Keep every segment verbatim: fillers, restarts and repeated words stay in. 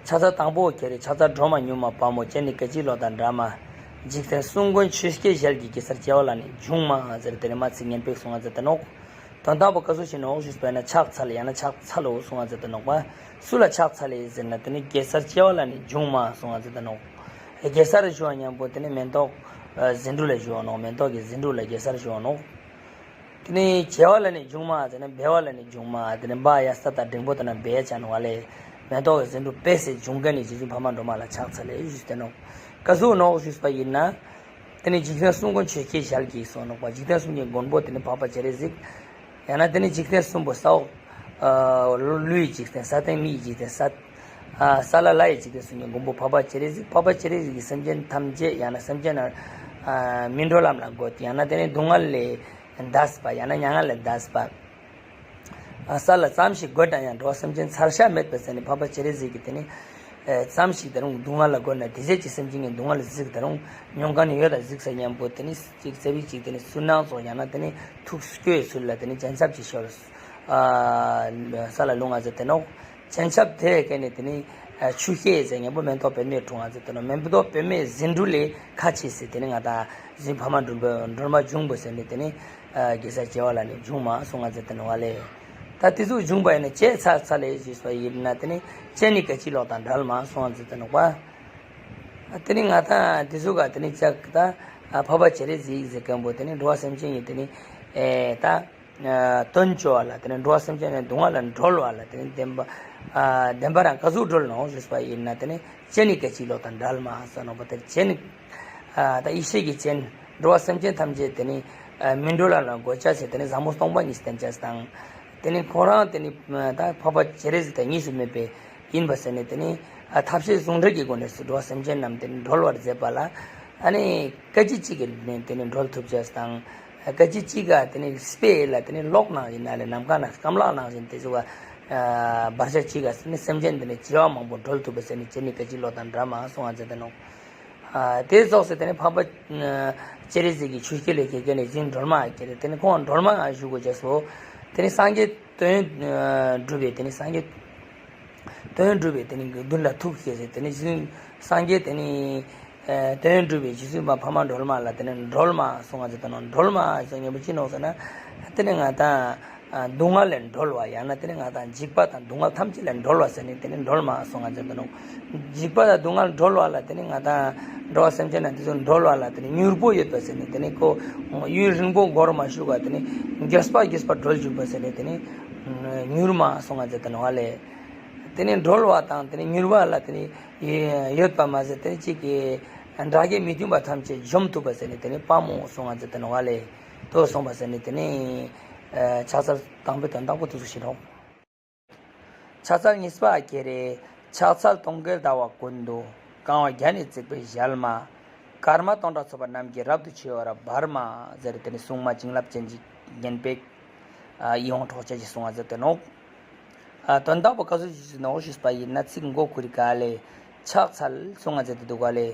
ཕྱག་འཚལ་དང་པོ་ཁྱེར་རེ། ཕྱག་འཚལ་སྒྲོལ་མ་མྱུར་མ་དཔའ་མོ། སྤྱན་ནི་སྐད་ཅིག་གློག་དང་འདྲ་མ། འཇིག་རྟེན་གསུམ་མགོན་ཆུ་སྐྱེས་ཞལ་གྱི། གེ་སར་བྱེ་བ་ལ་ནི་འབྱུང་མ་ཟེར་ཏེ་ནི་མ་ཚིག་ངན་པའི་གསུང་ང་མཛད་དེ་ནོག། དོན་དག་པོ་ག་ཟུག་ཞིག་ནོག་ཞུས་པ་ཡིན་ན་ཕྱག་འཚལ་ཡང་ན་ཕྱག་འཚལ་ལོ་གསུང་ང་མཛད་དེ་ནོག་པ། སུ་ལ་ཕྱག་འཚལ་ལེ་ཟེར་ན་ཏེ་ནི་གེ་སར་བྱེ་བ་ལ་ནི་འབྱུང་མ་གསུང་ང་མཛད་དེ་ནོག། གེ་སར་ཞུ་བ་མཉམ་པོ་ཏེ་ནི་མེ་ཏོག་ཟེ་འབྲུ་ལ་ཞུ་བ་ནོག། མེ་ཏོག་གི་ཟེ་འབྲུ་ལ་གེ་སར་ཞུ་བ་ནོག། ཏེ་ནི་བྱེ་བ་ལ་ནི་འབྱུང་མ་ཟེར་ན་འབེལ་བ་ལ་ནི་འབྱུང་མ། ཏེ་ནི་འབའ་ཡ་ས་ད་འགྲེང་བུ་ད་ན་འབེལ་ཆ་ནོག་པ་ལེ། མེ་ཏོག་གི་ཟེ་འབྲུ་འབེལ་སེ་འབྱུང་མཁན་ནི་རྗེ་བཙུན་འཕགས་མ་སྒྲོལ་མ་ལ་ཕྱག་འཚལ་ལེ་ཞུས་ཏེ་ནོག། ག་ཟུག་ནོག་ཞུས་པ་ཡིན་ན། ཏེ་ནི་འཇིག་རྟེན་གསུམ་མགོན་ཆུ་སྐྱེས་ཞལ་གྱི་གསུངས་ནོག་པ། འཇིག་རྟེན་གསུམ་གྱི་མགོན་པོ་ཏེ་ནི་འཕགས་པ་སྤྱན་རས་གཟིགས། ཡང་ན་ཏེ་ནི་འཇིག་རྟེན་གསུམ་པོ་ས་འོག་ཨ་ཀླུའི་འཇིག་རྟེན། ས་སྟེང་མིའི་འཇིག་རྟེན། ས་ཨ་ས་བླ་ལྷའི་འཇིག་རྟེན་གསུམ་གྱི་མགོན་པོ་འཕགས་པ་སྤྱན་རས་གཟིགས། འཕགས་པ་སྤྱན་རས་གཟིགས་ཀྱིས་སེམས་ཅན་ཐམས་ཅད་ཡང་ན་སེམས་ཅན་ཨ་མི་འགྲོ་ལམ་ལ་འགོད། ཡང་ན་ཏེ་ནི་སྡུག་བསྔལ་ལས་འདས་པ། ཡང་ན་མྱ་ངན་ལས་འདས་པ། ཨ་ས་ལ་ཙམ་ཞིག་འགོད་ན་ཡང་འགྲོ་བ་སེམས་ཅན་ཚར་ཤ་མེད་པ་ཟེར་ནི་འཕགས་པ་སྤྱན་རས་གཟིགས་ཀྱིས་ཏེ་ནི་ཨེ་ཙམ་ཞིག་ད་རུང་སྡུག་བསྔལ་ལ་འགོད་ན་དེ་ཚེ་ཅིག་སེམས་ཅན་གྱི་སྡུག་བསྔལ་གཟིགས་ད་རུང་མྱོང་མཁན་ཡོད་ད་གཟིགས་ས་མཉམ་པོ་ཏེ་ནི་ཅིག་ཙེ་བི་ཅིག་ཏེ་ནི་སུན་སྣང་ཚོགས་ཡང་ན་ཏེ་ནི་ཐུགས་སྐྱོ་ཡི་ཚུལ་ལ་ཏེ་ནི་སྤྱན་ཆབ་ཅིག་ཤོར་ཨ་ས་ལ་ལྷུང་ང་མཛད་དེ་ནོག། སྤྱན་ཆབ་དེ་ཀ་ནི་ཏེ་ནི་ཨ་ཆུ་སྐྱེས་ཟེར་མཉམ་པོ་མེ་ཏོག་པདྨས་འཁྲུངས་ང་མཛད་དེ་ནོག། མེ་ཏོག་པདྨའི་ཟེ་འབྲུ་ལས་ཁ་ཕྱེས་སེ་ཏེ་ནི་ང་དང་རྗེ་བཙུན་འཕགས་མ་སྒྲོལ་མ་སྒྲོལ་མ་འབྱུང་པོ་ཟེར་ནི་ཏེ་ནི་ཨ་གེ་སར་བྱེ་བ་ལ་ནི་འབྱུང་མ་གསུང་ང་མཛད་དེ་ནོག་པ་ལེ། ད་ཏེ་ཟུག་འབྱུང་པ་ཡིན་ན་ཅི་ཕྱག་འཚལ་ལེ་ཞུས་པ་ཡིན་ན་ཏེ་ནི་སྤྱན་ནི་སྐད་ཅིག་གློག་དང་འདྲ་མ་གསུང་ང་མཛད་དེ་ནོག་པ། ཏེ་ནི་ང་དང་ཏེ་ཟུག་ག་ཏེ་ནི་ཅག་ད་འཕགས་པ་སྤྱན་རས་གཟིགས་ཟེར་མཁན་པོ་ཏེ་ནི་འགྲོ་བ་སེམས་ཅན་ཡིན་ཏེ་ནི་ཨེ་ད་དོན་བཅོ་བ་ལ་ཏེ་ནི་འགྲོ་བ་སེམས་ཅན་ནི་སྡུག་བསྔལ་ལ་སྒྲོལ་བ་ལ་ཏེ་ནི་བདེན་པ་ཨ་བདེན་པ་རང་ག་ཟུག་སྒྲོལ་ནོག་ཞུས་པ་ཡིན་ན་ཏེ་ནི་སྤྱན་ནི་སྐད་ཅིག་གློག་དང་འདྲ་མ་གསུང་ནོག་པ། ཏེ་སྤྱན་ནི་ཨ་ད་ཡེ་ཤེས་ཀྱི་སྤྱན། འགྲོ་བ་སེམས་ཅན་ཐམས་ཅད་ཏེ་ནི་ཨ་མི་འགྲོ་ལམ་ལ་འགོད་ཅེས་སི་ཏེ་ནི་ཟབ་མོ་སྟོང་པ་ཉིད་བསྟན་ཅེས་དང་། ཏེ་ནི་ཁོ་རང་ཏེ་ནི་ཨ་ད་འཕགས་པ་སྤྱན་རས་གཟིགས་དང་གཉིས་སུ་མེད་པའི་ཡིན་པ་ཟེར་ནི་ཏེ་ནི་ཨ་ཐབས་ཤེས་ཟུང་འབྲེལ་གྱི་སྒོ་ནས་སུ་འགྲོ་བ་སེམས་ཅན་རྣམས་ཏེ་ནི་སྒྲོལ་བར་མཛད་པ་ལ་ཨ་ནི་སྐད་ཅིག་གཅིག་གིས་ཏེ་ནི་སྒྲོལ་ཐུབ་ཅེས་དང་། སྐད་ཅིག་གཅིག་ག་ཏེ་ནི་དཔེ་ལ་ཏེ་ནི་གློག་ནང་བཞིན་ན་ལས་ནམ་མཁའ་ན་སྐམ་ལག་ནང་བཞིན་ཏེ་ཟུག་ག་ཨ་བར་ཆ་གཅིག་ག་ཏེ་ནི་སེམས་ཅན་ཏེ་ནི་བྱེ་བ་མང་པོ་སྒྲོལ་ཐུབ་པ་ཟེར་ནི་སྤྱན་ནི་སྐད་ཅིག་གློག་དང་འདྲ་མ་གསུང་ང་མཛད་དེ་ནོག། ཨ་ཏེ་ཙོགས་སེ་ཏེ་ནི་འཕགས་པ་ཨ་སྤྱན་རས་གཟིགས་ཀྱི་ཆུ་སྐྱེས་ལས་སྐྱེས་མཁན་ནི་རྗེ་བཙུན་སྒྲོལ་མ་ཁྱེར་རེ་ཏེ་ནི་ཁོང་སྒྲོལ་མ་ཞུ་དགོས་ཅེས་སོ། ཏེ་ནི་སངས་རྒྱས་དོན་ཨ་གྲུབ་པའི་ཏེ་ནི་སངས་རྒྱས་དོན་གྲུབ་པའི་ཏེ་ནི་མདུན་ལ་ཐུགས་བསྐྱེད་དེ་ཏེ་ནི་རྗེ་བཙུན་སངས་རྒྱས་ཏེ་ནི་ཨ་དོན་གྲུབ་པའི་རྗེ་བཙུན་མ་འཕགས་མ་སྒྲོལ་མ་ལ་ཏེ་ནི་སྒྲོལ་མ་གསུང་ང་མཛད་དེ་ནོག། སྒྲོལ་མ་ཟེར་མཁན་པོ་ཅི་ནོག་ཟེར་ན་ཏེ་ནི་ང་དང་ཨ་སྡུག་བསྔལ་ལས་སྒྲོལ་བ་ཡང་ན་ཏེ་ནི་ང་དང་འཇིགས་པ་དང་སྡུག་བསྔལ་ཐམས་ཅད་ལས་སྒྲོལ་བ་ཟེར་ནི་ཏེ་ནི་སྒྲོལ་མ་གསུང་ང་མཛད་དེ་ནོག། འཇིགས་པ་དང་སྡུག་བསྔལ་སྒྲོལ་བ་ལ་ཏེ་ནི་ང་དང་འགྲོ་བ་སེམས་ཅན་རྣམས་ཏེ་ཚོ་སྒྲོལ་བ་ལ་ཏེ་ནི་མྱུར་པོ་ཡོད་པ་ཟེར་ནི་ཏེ་ནི་ཁོ་ཡུན་རིང་པོ་འགོར་མ་བཅུག་ག་ཏེ་ནི་མགྱོགས་པ་མགྱོགས་པ་སྒྲོལ་བཅུག་པ་ཟེར་ནི་ཏེ་ནི་མྱུར་མ་གསུང་ང་མཛད་དེ་ནོག་པ་ལེ། ཏེ་ནི་སྒྲོལ་བ་དང་ཏེ་ནི་མྱུར་བ་ལ་ཏེ་ནི་ཡོད་པ་མ་ཟད་ཏེ་ནི་གཅིག་གི་དགྲ་བགེགས་མི་མཐུན་པ་ཐམས་ཅད་འཇོམས་ཐུབ་པ་ཟེར་ནི་ཏེ་ནི་དཔའ་མོ་གསུང་ང་མཛད་དེ་ནོག་པ་ལེ། དོ་གསུངས་པ་ཟེར་ནི་ཏེ་ནི་ཨ་ཕྱག་འཚལ་དང་པོའི་དོན་དག་པོ་དེ་ཚོ་ཞིག་ནོག། ཕྱག་འཚལ་གཉིས་པ་ཁྱེར་རེ། ཕྱག་འཚལ་སྟོན་ཀའི་ཟླ་བ་ཀུན་ཏུ། གང་བ་བརྒྱ་ནི་བརྩེགས་པའི་ཞལ་མ། སྐར་མ་སྟོང་ཕྲག་ཚོགས་པ་རྣམས་ཀྱིས། རབ་ཏུ་ཕྱེ་བར་འབར་མ། ཟེར་ཏེ་ནི་སྲུང་མ་བྱིན་རླབས་ཅན་གྱི་རྒྱན་པའི་ཨ་ཡིད་འོང་འཕྲོག་བྱ་ཞིག་གསུང་ང་མཛད་དེ་ནོག། ཨ་དོན་དག་པོ་ག་ཟུག་ཞིག་ནོག་ཞུས་པ་ཡིན་ན་ཚིག་མགོ་ཁུ་རི་ཀ་ལེ། ཕྱག་འཚལ་གསུང་ང་མཛད་དེ་འདུག་ག་ལེ།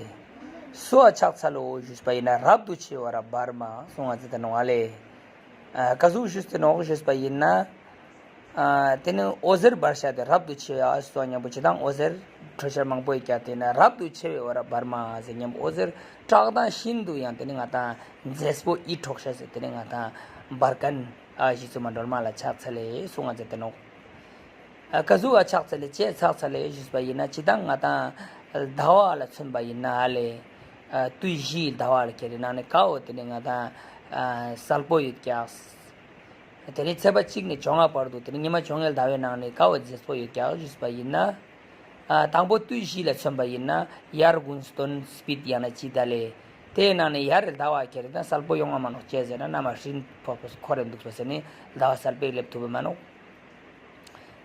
སུའ་ཕྱག་འཚལ་ལོ་ཞུས་པ་ཡིན་ན་རབ་ཏུ་ཕྱེ་བར་འབར་མ་གསུང་ང་མཛད་དེ་ནོག་ག་ལེ། ཨ་ག་ཟུག་ཞུས་ཏེ་ནོག་ཞུས་པ་ཡིན་ན། ཨ་ཏེ་ནི་འོད་ཟེར་འབར་ཤ་དེ་རབ་ཏུ་ཕྱེ་ཡ་སོ་མཉམ་པོ་ཅི་དང་འོད་ཟེར་འཕྲོ་ཤ་མང་པོ་ཡོད་ཀྱག། ཏེ་ནི་རབ་ཏུ་ཕྱེ་བའི་བར་འབར་མ་ཟེར་མཉམ་པོ་འོད་ཟེར་བཀྲག་མདངས་ཤིན་ཏུ་ཡང་ཏེ་ནི་ང་དང་མཛེས་པོ་ཡིད་འཕྲོག་ཤ་ཟེར་ཏེ་ནི་ང་དང་འབར་མཁན་ཨ་རྗེ་བཙུན་མ་སྒྲོལ་མ་ལ་ཕྱག་འཚལ་ལེ་གསུང་ང་མཛད་དེ་ནོག། ཨ་ག་ཟུག་ག་ཕྱག་འཚལ་ལེ་ཅི་ཕྱག་འཚལ་ལེ་ཞུས་པ་ཡིན་ན་ཅི་དང་ང་དང་ཟླ་བ་ལ་མཚོན་པ་ཡིན་ན་ཨ་ལེ། ཨ་དུས་བཞིའི་ཟླ་བ་ལ་ཁྱེར་རེ་ནང་ནས་ཀ་བོ་ཏེ་ནི་ང་དང་ཨ་གསལ་པོ་ཡོད་ཀྱག། ཏེ་ནི་ཚེས་པ་གཅིག་ནས་བཅོ་ལྔ་བར་དུ་ཏེ་ནི་ཉི་མ་བཅོ་ལྔའི་ཟླ་བའི་ནང་ནས་ཀ་བོ་མཛེས་པོ་ཡོད་ཀྱག་ཞུས་པ་ཡིན་ན། ཨ་དང་པོ་དུས་བཞི་ལ་མཚོན་པ་ཡིན་ན་དབྱར་དགུན་སྟོན་དཔྱིད་ཡང་ན་དཔྱིད་ད་ལེ། ཏེའི་ནང་ནས་དབྱར་རི་ཟླ་བ་ཁྱེར་རེ་ད་གསལ་པོ་ཡོང་ང་མ་ནོག་ཅི་ཟེར་ན་གནམ་མ་སྤྲིན་ཕོག་པ་འཁོར་རེ་འདུག་པ་ཟེར་ནི་ཟླ་བ་གསལ་པོ་སླེབས་ཐུབ་པ་མ་ནོག།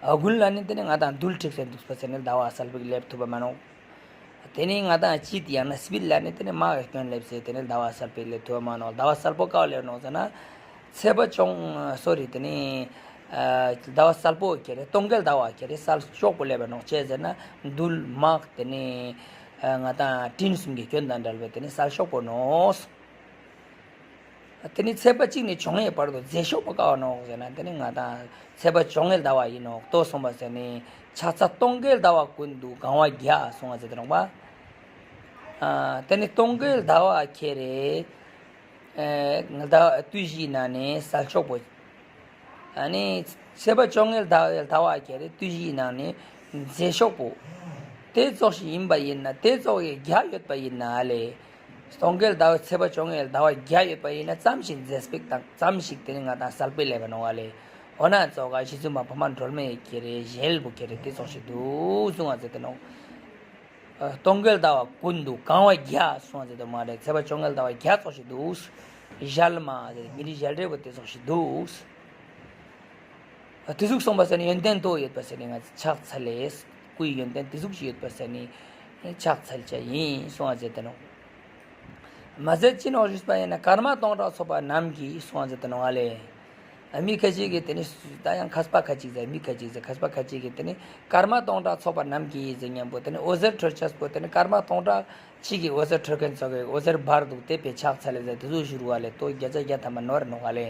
ཨ་དགུན་ལ་ནི་ཏེ་ནི་ང་དང་རྡུལ་འཁྲིགས་ཏེ་འདུག་པ་ཟེར་ནི་ཟླ་བ་གསལ་པོ་སླེབས་ཐུབ་པ་མ་ནོག། ཏེ་ནི་ང་དང་དཔྱིད་ཡང་ན་དཔྱིད་ལ་ནི་ཏེ་ནི་དམག་གི་སྐྱོན་སླེབས་སེ་ཏེ་ནི་ཟླ་བ་གསལ་པོ་སླེབས་ཐུབ་པ་མ་ནོག། ཟླ་བ་གསལ་པོ་ཀ་བོ་སླེབས་ནོག་ཟེར་ན། ཚེས་པ་བཅོ་ལྔ་སོ་རི་ཏེ་ནི་ཨ་ཟླ་བ་གསལ་པོ་ཁྱེར་རེ་སྟོན་ཀའི་ཟླ་བ་ཁྱེར་རེ་གསལ་ཤོག་པོ་སླེབས་པ་ནོག་ཅི་ཟེར་ན་རྡུལ་དམག་ཏེ་ནི་ཨ་ང་དང་སྤྲིན་གསུམ་གྱི་སྐྱོན་དང་བྲལ་བའི་ཏེ་ནི་གསལ་ཤོག་པོ་ནོག། དེ་ནི་ཚེས་པ་གཅིག་ནས་བཅོ་ལྔའི་བར་དུ་རྫས་ཤོག་པོ་ཀ་བ་ནོག་ཟེར་ན། དེ་ནི་ང་དང་ཚེས་པ་བཅོ་ལྔའི་ཟླ་བ་ཡིན་ནོག་ཏོ་གསུངས་པ་ཟེར་ནི། ཕྱག་འཚལ་སྟོན་ཀའི་ཟླ་བ་ཀུན་ཏུ་གང་བ་བརྒྱ་གསུངས་པ་ཟེར་ཏེ་ནོག་པ། ཨ་དེ་ནི་སྟོན་ཀའི་ཟླ་བ་ཁྱེར་རེ། ཨ་ཟླ་བ་དུས་བཞིའི་ནང་ནས་གསལ་ཤོག་པོ། ཨ་ནི་ཚེས་པ་བཅོ་ལྔའི་ཟླ་བའི་ཟླ་བ་ཁྱེར་རེ་དུས་བཞིའི་ནང་ནས་རྫས་ཤོག་པོ། དེ་ཙོགས་ཤིག་ཡིན་པ་ཡིན་ན། དེ་ཙོགས་ཀྱི་བརྒྱ་ཡོད་པ་ཡིན་ན་ཨ་ལེ། སྟོན་ཀའི་ཟླ་བ་ཚེས་པ་བཅོ་ལྔའི་ཟླ་བ་བརྒྱ་ཡོད་པ་ཡིན་ན་ཙམ་ཞིག་རྫས་པིག་དང་ཙམ་ཞིག་དེ་ནི་ང་དང་གསལ་པོ་ལེབ་བ་ནོག་ཨ་ལེ། འོ་ན་ཙོགས་ཀ་རྗེ་བཙུན་མ་འཕགས་མ་སྒྲོལ་མའི་ཁྱེར་རེ་ཞལ་པོ་ཁྱེར་རེ་དེ་ཙོགས་ཤིག་འདུག་གསུངས་པ་ཟེར་ཏེ་ནོག་སྟོན་ཀའི་ཟླ་བ་ཀུན་ཏུ་གང་བ་བརྒྱ་གསུངས་པ་ཟེར་ཏེ་མ་རེད། ཚེས་པ་བཅོ་ལྔའི་ཟླ་བ་བརྒྱ་ཙོགས་ཤིག་འདུག་ཞལ་མ་ཟེར་མི་རིགས་ཞལ་རས་པོ་དེ་ཙོགས་ཤིག་འདུག་དེ་ཟུག་གསུངས་པ་ཟེར་ནི་ཡོན་ཏན་དོ་ཡོད་པ་ཟེར་ནི་ང་ཕྱག་འཚལ་ལེ། སྐུའི་ཡོན་ཏན་དེ་ཟུག་ཅིག་ཡོད་པ་ཟེར་ནི་ཕྱག་འཚལ་ཆ་ཡིན་གསུངས་པ་ཟེར་ཏེ་ནོག་མ་ཟད་ཅི་ནོག་ཞུས་པ་ཡིན་ན་སྐར་མ་སྟོང་ཕྲག་ཚོགས་པ་རྣམས་ཀྱིས་གསུངས་པ་ཟེར་ཏེ་ནོག་ཨ་ལེ། མི་ཁ་ཅིག་གིས་དེ་ནི་ད་ཡང་མཁས་པ་ཁ་ཅིག་ཟེར་མི་ཁ་ཅིག་ཟེར་མཁས་པ་ཁ་ཅིག་གིས་དེ་ནི་སྐར་མ་སྟོང་ཕྲག་ཚོགས་པ་རྣམས་ཀྱིས་ཟེར་མཁན་པོ་དེ་ནི་འོད་ཟེར་འཕྲོ་ཆས་པོ་དེ་ནི་སྐར་མ་སྟོང་ཕྲག་ཅིག་གི་འོད་ཟེར་འཕྲོ་མཁན་ཙོགས་ཀྱི་འོད་ཟེར་འབར་འདུག་དེ་པེ་ཕྱག་འཚལ་ལེ་ཟེར་དེ་ཟུག་ཞུ་རུ་བ་ལེ། ཏོ་བརྒྱ་ཆ་བརྒྱ་ཐམ་པ་ནོར་ནོག་ཨ་ལེ།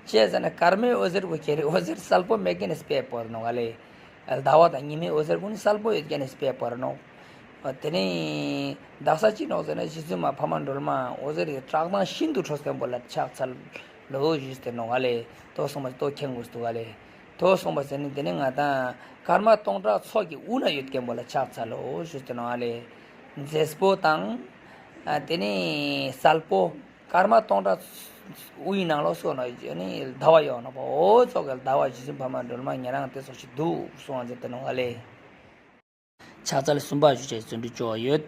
ཅི་ཟེར་ན་སྐར་མའི་འོད་ཟེར་པོ་ཁྱེར་རེ་འོད་ཟེར་གསལ་པོ་མེད་མཁན་ནི་སྤེ་བོར་ནོག་ཨ་ལེ། ཟླ་བ་དང་ཉི་མའི་འོད་ཟེར་ཀུན་ནི་གསལ་པོ་ཡོད་མཁན་ནི་སྤེ་བོར་ནོག་དེ་ནི་དག་ས་ཅི་ནོག་ཟེར་ན་རྗེ་བཙུན་མ་འཕགས་མ་སྒྲོལ་མ་འོད་ཟེར་གྱི་བཀྲག་མདངས་ཤིན་ཏུ་འཕྲོས་མཁན་པོ་ལ་ཕྱག་འཚལ་ལོ་ཞུས་ཏེ་ནོག་ཨ་ལེ། ཏོ་གསུངས་པ་ཏོ་མཁྱེན་དགོས་འདུག་ཨ་ལེ། ཏོ་གསུངས་པ་ཟེར་ནི་དེ་ནི་ང་དང་སྐར་མ་སྟོང་ཕྲག་ཚོགས་ཀྱི་དབུས་ན་ཡོད་མཁན་པོ་ལ་ཕྱག་འཚལ་ལོ་ཞུས་ཏེ་ནོག་ཨ་ལེ། མཛེས་པོ་དང་ཨ་དེ་ནི་གསལ་པོ། སྐར་མ་སྟོང་ཕྲག་དབུས་ནང་ལོགས་སུ་ནི་ཟླ་བ་ཡོད་ནོག་པ། འོ་ཙོགས་ཀྱི་ཟླ་བ་རྗེ་བཙུན་འཕགས་མ་སྒྲོལ་མ་ཉེ་རང་དེ་ཙོགས་ཤིག་འདུག་གསུངས་པ་ཟེར་ཏེ་ནོག་ཨ་ལེ། ཕྱག་འཚལ་གསུམ་པ་ཞུ་བྱའི་བརྩོན་འགྲུས་ཅོ་ཡོད།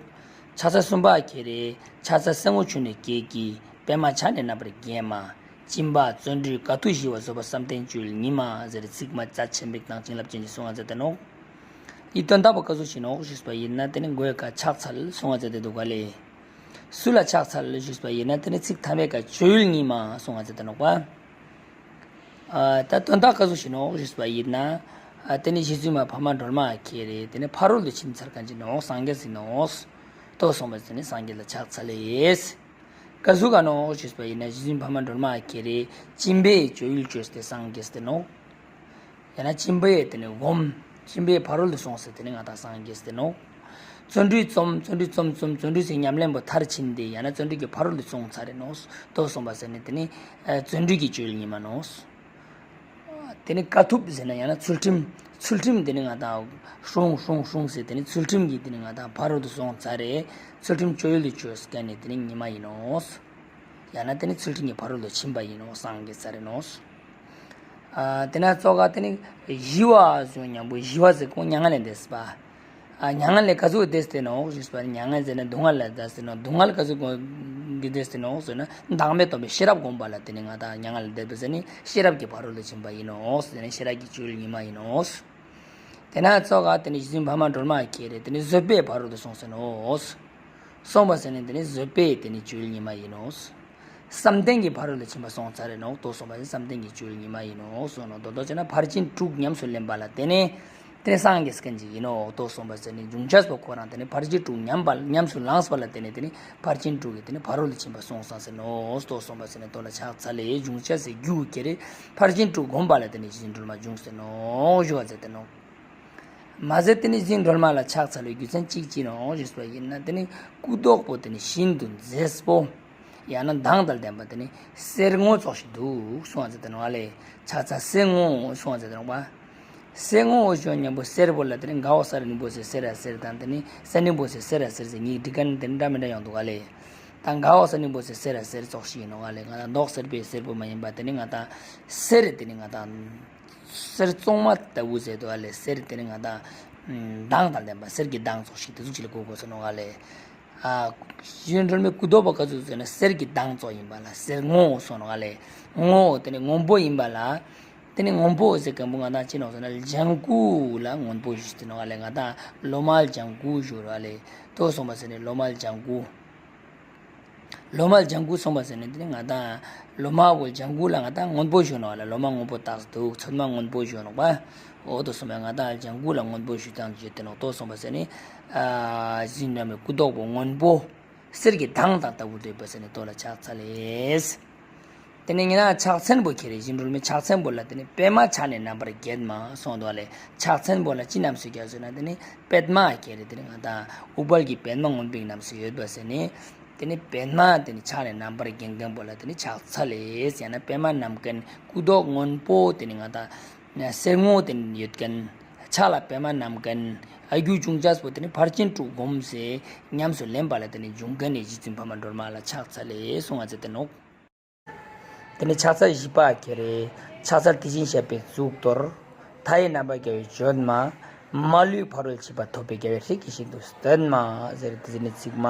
ཕྱག་འཚལ་གསུམ་པ་ཁྱེར་རེ། ཕྱག་འཚལ་སེར་སྔོ་ཆུ་ནས་སྐྱེས་ཀྱི། པདྨ་བྱ་ནི་རྣམ་པར་བརྒྱན་མ། སྦྱིན་པ་བརྩོན་འགྲུས་དཀའ་ཐུབ་ཞི་བ་བཟོད་པ་བསམ་གཏན་སྤྱོད་ཡུལ་ཉིད་མ་ཟེར་ཚིག་མ་རྩ་ཆེན་པོ་དང་བྱིན་རླབས་ཅན་ཞིག་གསུངས་པ་ཟེར་ཏེ་ནོག་འི་དོན་དག་པོ་ཀ་ཟུག་ཞིག་ནོག་ཞུས་པ་ཡིན་ན་དེ་ནི་མགོའི་ཀ་ཕྱག་འཚལ་གསུངས་པ་ཟེར་ཏེ་འདུག་ག་ལེ། སུ་ལ་ཕྱག་འཚལ་ཞུས་པ་ཡིན་ན་དེ་ནི་ཚིག་ཐ་མའི་ཀ་སྤྱོད་ཡུལ་ཉིད་མ་གསུངས་པ་ཟེར་ཏེ་ནོག་པ། ཨ་ད་དོན་དག་ཀ་ཟུག་ཞིག་ནོག་ཞུས་པ་ཡིན་ན། ཨ་དེ་ནི་རྗེ་བཙུན་མ་འཕགས་མ་སྒྲོལ་མ་ཁྱེར་རེ་དེ་ནི་ཕ་རོལ་ཏུ་ཕྱིན་ཚར་མཁན་ཅིག་ནོག་སངས་རྒྱས་ཡིན་ནོག་ཏོ་གསུངས་པ་ཟེར་ནི་སངས་རྒྱས་ལ་ཕྱག་འཚལ་ལེ། ཀ་ཟུག་ག་ནོག་ཞུས་པ་ཡིན་ན་རྗེ་བཙུན་འཕགས་མ་སྒྲོལ་མ་ཁྱེར་རེ་སྦྱིན་པའི་སྤྱོད་ཡུལ་བཅོས་ཏེ་སངས་རྒྱས་ཏེ་ནོག་ཡང་ན་སྦྱིན་པའི་དེ་ནི་སྒོམ། སྦྱིན་པའི་ཕ་རོལ་ཏུ་སོང་སྟེ་དེ་ནི་ང་དང་སངས་རྒྱས་ཏེ་ནོག་བརྩོན་འགྲུས་རྩོམ། བརྩོན་འགྲུས་རྩོམ་རྩོམ་བརྩོན་འགྲུས་སི་ཉམས་ལེན་པོ་མཐར་ཕྱིན་ཏེ་ཡང་ན་བརྩོན་འགྲུས་ཀྱི་ཕ་རོལ་ཏུ་སོང་ཚར་རེ་ནོག་ཏོ་གསུངས་པ་ཟེར་ནི་དེ་ནི་ཨ་བརྩོན་འགྲུས་ཀྱི་སྤྱོད་ཡུལ་ཉིད་མ་ནོག་དེ་ནི་དཀའ་ཐུབ་ཟེར་ན་ཡང་ན་ཚུལ་ཁྲིམས། ཚུལ་ཁྲིམས་དེ་ནི་ང་དང་སྲུང་སྲུང་སྲུང་ཟེར་དེ་ནི་ཚུལ་ཁྲིམས་ཀྱི་དེ་ནི་ང་དང་ཕ་རོལ་ཏུ་སོང་ཚར་རེ། ཚུལ་ཁྲིམས་སྤྱོད་ཡུལ་དུ་བཅོས་མཁན་ནི་དེ་ནི་ཉི་མ་ཡིན་ནོག་ཡང་ན་དེ་ནི་ཚུལ་ཁྲིམས་ཀྱི་ཕ་རོལ་ཏུ་ཕྱིན་པ་ཡིན་ནོག་སངས་རྒྱས་ཚར་རེ་ནོག་ཨ་དེ་ན་ཙོགས་ཀ་དེ་ནི་ཞི་བ་ཟེར་ཉམ་པོ་ཞི་བ་ཟེར་ཁོང་མྱ་ངན་ལས་འདས་པ། ཨ་མྱ་ངན་ལས་ཀ་ཟུག་འདས་ཏེ་ནོག་ཞུས་པ་ནི་མྱ་ངན་ཟེར་ན་སྡུག་བསྔལ་ལས་འདས་ཏེ་ནོག་སྡུག་བསྔལ་ཀ་ཟུག་གི་འདས་ཏེ་ནོག་ཟེར་ན་བདག་མེད་རྟོགས་པའི་ཤེས་རབ་བསྒོམ་པ་ལ་དེ་ནི་ང་དང་མྱ་ངན་ལས་འདས་པ་ཟེར་ནི་ཤེས་རབ་ཀྱི་ཕ་རོལ་ཏུ་ཕྱིན་པ་ཡིན་ནོག་ཟེར་ནི་ཤེས་རབ་ཀྱི་སྤྱོད་ཡུལ་ཉིད་མ་ཡིན་ནོག་དེ་ན་ཙོགས་ཀ་དེ་ནི་རྗེ་བཙུན་འཕགས་མ་སྒྲོལ་མ་ཁྱེར་རེ་དེ་ནི་བཟོད་པའི་ཕ་རོལ་ཏུ་སོང་ཟེར་ནོག་སོང་བ་ཟེར་ནི་དེ་ནི་བཟོད་པའི་དེ་ནི་སྤྱོད་ཡུལ་ཉིད་མ་ཡིན་ནོག་བསམ་གཏན་གྱི་ཕ་རོལ་ཏུ་ཕྱིན་པ་སོང་ཚར་རེ་ནོག་ཏོ་གསུངས་པ་ཟེར་བསམ་གཏན་གྱི་སྤྱོད་ཡུལ་ཉིད་མ་ཡིན་ནོག་གསུངས་ནོག་མདོར་བསྡུ་བྱས་ན་ཕར་ཕྱིན་དྲུག་ཉམས་སུ་ལེན་པ་ལ་དེ་ནི་དེ་ནི་སངས་རྒྱས་མཁན་ཅིག་ཡིན་ནོག་ཏོ་གསུངས་པ་ཟེར་ནི་འབྱུང་བྱ་པོ་ཁོ་རང་དེ་ནི་ཕར་ཕྱིན་དྲུག་ཉམས་པ་ཉམས་སུ་བླངས་པ་ལ་དེ་ནི་དེ་ནི་ཕར་ཕྱིན་དྲུག་གི་དེ་ནི་ཕ་རོལ་ཏུ་ཕྱིན་པ་སོང་ས་ཟེར་ནོག་ཏོ་གསུངས་པ་ཟེར་ནི་ཏོ་ལ་ཕྱག་འཚལ་ལེ་འབྱུང་བྱ་ཟེར་རྒྱུ་ཁྱེར་རེ་ཕར་ཕྱིན་དྲུག་བསྒོམ་པ་ལ་དེ་ནི་རྗེ་བཙུན་སྒྲོལ་མ་འབྱུང་ཟེར་ནོག་ཞུ་བ་ཟེར་ཏེ་ནོག་མ་ཟད་དེ་ནི་རྗེ་བཙུན་སྒྲོལ་མ་ལ་ཕྱག་འཚལ་བའི་རྒྱུ་མཚན་གཅིག་ཅི་ནོག་ཞུས་པ་ཡིན་ན་དེ་ནི་སྐུ་མདོག་པོ་དེ་ནི་ཤིན་ཏུ་མཛེས་པོ། ཡང་ན་མདངས་དང་ལྡན་པ་དེ་ནི་གསེར་སྔོ་ཙོགས་ཤིག་འདུག་གསུངས་པ་ཟེར་ཏེ་ནོག་ཨ་ལེ། ཕྱག་འཚལ་གསེར་སྔོ་གསུངས་པ་ཟེར་ཏེ་ནོག་པ། གསེར་སྔོ་ཞུ་ཉམ་པོ་གསེར་པོ་ལ་དེ་ནི་ག་བ་ས་ར་ནི་བོ་ཟེར་གསེར་ར་གསེར་དང་དེ་ནི་ས་ནི་བོ་ཟེར་གསེར་ར་གསེར་ཟེར་གཉིས་འབྲི་མཁན་དེ་ནི་འདྲ་མི་འདྲ་ཡོང་འདུག་ཨ་ལེ། ད་ག་བ་ས་ནི་བོ་ཟེར་གསེར་ར་གསེར་ཙོགས་ཤིག་ཡིན་ནོག་ཨ་ལེ། ང་དང་མདོག་གསེར་པའི་གསེར་པོ་མ་ཡིན་པ་དེ་ནི་ང་དང་གསེར་དེ་ནི་ང་དང་གསེར་བཙོ་མ་ལྟ་བུ་ཟེར་འདུག་ཨ་ལེ། གསེར་དེ་ནི་ང་དང་མདངས་དང་ལྡན་པ་གསེར་གྱི་མདངས་ཙོགས་ཤིག་དེ་ཟུག་ཅིག་ལ་གོ་དགོས་ས་ནོག་ཨ་ལེ། ཨ་རྗེ་བཙུན་སྒྲོལ་མའི་སྐུ་མདོག་པོ་ག་ཟུག་ཟེར་ན་གསེར་གྱི་མདངས་ཙོགས་ཡིན་པ་ལ་གསེར་སྔོ་གསུངས་ནོག་ཨ་ལེ། སྔོ་དེ་ནི་སྔོན་པོ་ཡིན་པ་ལ། དེ་ནི་སྔོན་པོ་ཟེར་མཁན་པོ་ང་དང་ཅི་ནོག་ཟེར་ན་ལྗང་གུ་ལ་སྔོན་པོ་ཞུས་ཏེ་ནོག་ཨ་ལེ། ང་དང་ལོ་མ་ལྗང་གུ་ཞུ་རོ་ཨ་ལེ། ཏོ་གསུངས་པ་ཟེར་ནི་ལོ་མ་ལྗང་གུ། ལོ་མ་ལྗང་གུ་གསུངས་པ་ཟེར་ནི་དེ་ནི་ང་དང་ལོ་མ་བོ་ལྗང་གུ་ལ་ང་དང་སྔོན་པོ་ཞུ་ནོག་ཨ་ལེ། ལོ་མ་སྔོན་པོ་བཏགས་འདུག་ཚོད་མ་སྔོན་པོ་ཞུ་ནོག་པ། འོ་ཏོ་གསུངས་པ་ང་དང་ལྗང་གུ་ལ་སྔོན་པོ་ཞུ་སྟངས་ཞུས་ཏེ་ནོག་ཏོ་གསུངས་པ་ཟེར་ནི་ཨ་རྗེ་བཙུན་སྒྲོལ་མའི་སྐུ་མདོག་པོ་སྔོན་པོ། གསེར་གྱི་མདངས་དང་ལྟ་བུ་འདོད་པ་ཟེར་ནི་ཏོ་ལ་ཕྱག་འཚལ་ལེ། ཏེ་ནེ་ཉེ་རང་ཕྱག་མཚན་པོ་ཁྱེར་རེ་ཞིང་སྒྲོལ་མའི་ཕྱག་མཚན་པོ་ལ་ཏེ་ནེ་པདྨ་ཕྱག་ནི་རྣམ་པར་བརྒྱན་མ་གསུངས་འདུག་ལེ། ཕྱག་མཚན་པོ་ལ་ཅི་རྣམས་སུ་བརྒྱན་ཟེར་ན་ཏེ་ནེ་པདྨ་ཁྱེར་རེ་ཏེ་ནེ་ང་དང་དབུ་དཔལ་གྱི་པདྨ་མངོན་པའི་རྣམས་སུ་ཡོད་པ་ཟེར་ནེ། ཏེ་ནེ་པདྨ་ཏེ་ནེ་ཕྱག་ནི་རྣམ་པར་བརྒྱན་མཁན་པོ་ལ་ཏེ་ནེ་ཕྱག་འཚལ་ལེ་ཟེར་ན་པདྨ་བསྣམས་མཁན་སྐུ་མདོག་སྔོན་པོ་ཏེ་ནེ་ང་དང་སེར་སྔོ་ཏེ་ནེ་ཡོད་མཁན། ཕྱག་ལ་པདྨ་བསྣམས་མཁན། ཨ་རྒྱུ་བྱུང་ཅེས་པོ་ཏེ་ནེ་ཕར་ཕྱིན་དྲུག་བསྒོམས་སེ་ཉམས་སུ་ལེན་པ་ལ་ཏེ་ནེ་འབྱུང་མཁན་ནི་རྗེ་བཙུན་འཕགས་མ་སྒྲོལ་མ་ལ་ཕྱག་འཚལ་ལེ་གསུངས་པ་ཟེར་ཏེ་ནོག། ཏེ་ནེ་ཕྱག་འཚལ་བཞི་པ་ཁྱེར་རེ། ཕྱག་འཚལ་དེ་བཞིན་གཤེགས་པའི་གཙུག་ཏོར། མཐའ་ཡས་རྣམ་པར་རྒྱལ་བའི་མཆོད་མ། མ་ལུས་ཕ་རོལ་ཕྱིན་པ་ཐོབ་པའི་རྒྱལ་བའི་སྲས་ཀྱིས་ཤིན་ཏུ་བསྟེན་མ་ཟེར་ཏེ་ནེ་ཚིག་མ་